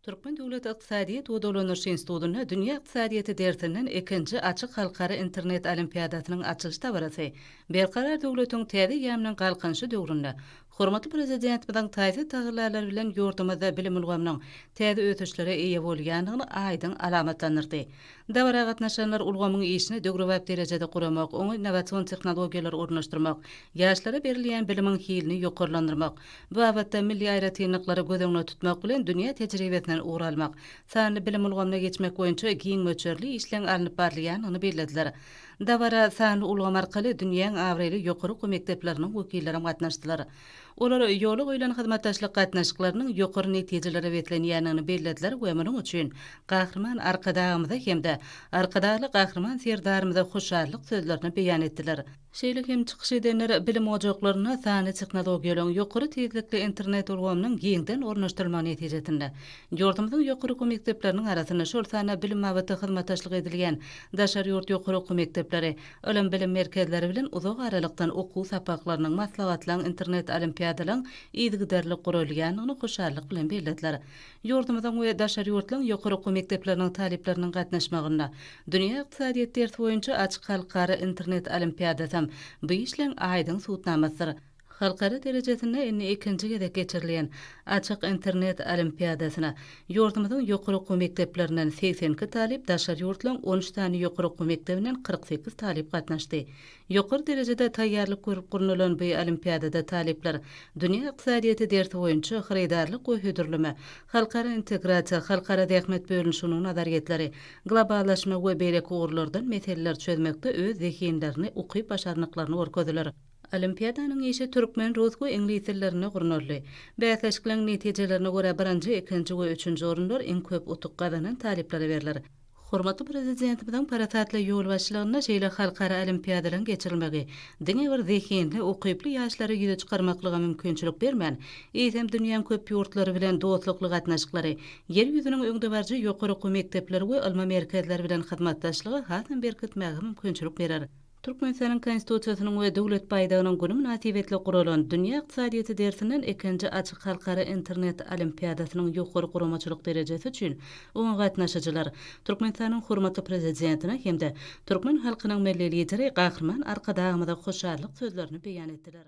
Türkmen döwlet ykdysadyýet we dolanyş institutynda Dünýä ykdysadyýeti dersinden ikinji açyk halkara internet olimpiadasynyň açylyş dabarasy Berkarar döwletiň täze eýýamynyň Galkynyşy döwründe hormatly Prezidentimiziň taýsyz tagallalary bilen ýurdumyzda bilim ulgamynyň täze ösüşlere eýe bolýandygyny aýdyň alamatlandyrdy. Dabara gatnaşanlar ulgamyň işini döwrebap derejede guramak, oňa innowasion tehnologiýalary ornaşdyrmak, ýaşlara berilýän bilimiň hilini ýokarlandyrmak, bu babatda milli aýratynlyklary göz öňünde tutmak bilen dünýä tejribesinden ugur almak, sanly bilim ulgamyna geçmek boýunça giň möçberli işleň alnyp barylýandygyny bellediler. Dabara sanly ulgam arkaly dünýäň abraýly ýokary okuw mekdepleriniň wekillerem gatnaşdylar. Olar ýola goýlan hyzmatdaşlyk gatnaşyklarynyň ýokary netijelere beslenýändigini bellediler we munuň üçin Gahryman Arkadagymyza hem-de Arkadagly Gahryman Serdarymyza hoşallyk sözlerini beýan etdiler. Şeýle hem çykyş edenler bilim ojaklarynda sanly tehnologiýalaryň, ýokary tizlikli internet ulgamynyň giňden ornaşdyrylmagy netijesinde, ýurdumyzyň ýokary okuw mekdepleriniň arasynda, şol sanda bilim babatda hyzmatdaşlyk edilýän daşary ýurt ýokary okuw mekdepleri, ylym-bilim merkezleri bilen uzak aralykdan okuw sapaklarynyň, maslahatlaryň, internet olimpiadalaryň yzygiderli guralýandygyny hoşallyk bilen bellediler. Ýurdumyzyň we daşary ýurtlaryň ýokary okuw mekdepleriniň talyplarynyň gatnaşmagynda Dünýä ykdysadyýet dersi boýunça açyk halkara internet olimpiadasam bu işleň aýdyň subutnamasydyr. Halkara derejesinde indi ikinji gezek geçirilýän açyk internet olimpiadasyna ýurdumyzyň ýokary okuw mekdeplerinden 82 talyp, daşary ýurtlaryň 13 sany ýokary okuw mekdebinden 48 talyp gatnaşdy. Ýokary derejede taýýarlyk görüp gurnalan bu olimpiadada talyplar dünýä ykdysadyýeti dersi boýunça hyrydarlyk we hödürleme, halkara integrasiýa, halkara zähmet bölünişiginiň nazaryýetleri, globallaşma we beýleki ugurlardan meseleleri çözmekde öz zehinlerini, ukyp-başarnyklaryny görkezdiler. Olimpiadanyň işi türkmen, rus we iňlis dillerinde gurnaldy. Bäsleşikleriň netijelerine görä birinji, ikinji we üçünji orunlar iň köp utuk gazanan talyplara berler. Hormatly Prezidentimiziň parasatly ýolbaşçylygynda şeýle halkara olimpiadalaryň geçirilmegi diňe bir zehinli, ukyply ýaşlary ýüze çykarmaklyga mümkinçilik bermän, eýsem, dünýäň köp ýurtlary bilen dostlukly gatnaşyklary, Ýer ýüzüniň öňdebaryjy ýokary okuw mekdepleri we ylmy merkezleri bilen hyzmatdaşlygy hasam berkitmäge mümkinçilik berer. Türkmenistanyň Konstitusiýasynyň we Döwlet baýdagynyň güni mynasybetli guralan Dünýä ykdysadyýeti dersinden ikinji açyk halkara internet olimpiadasynyň ýokary guramaçylyk derejesi üçin oňa gatnaşyjylar Türkmenistanyň hormatly Prezidentine hem-de türkmen halkynyň Milli Lideri Gahryman Arkadagymyza hoşallyk sözlerini beýan etdiler.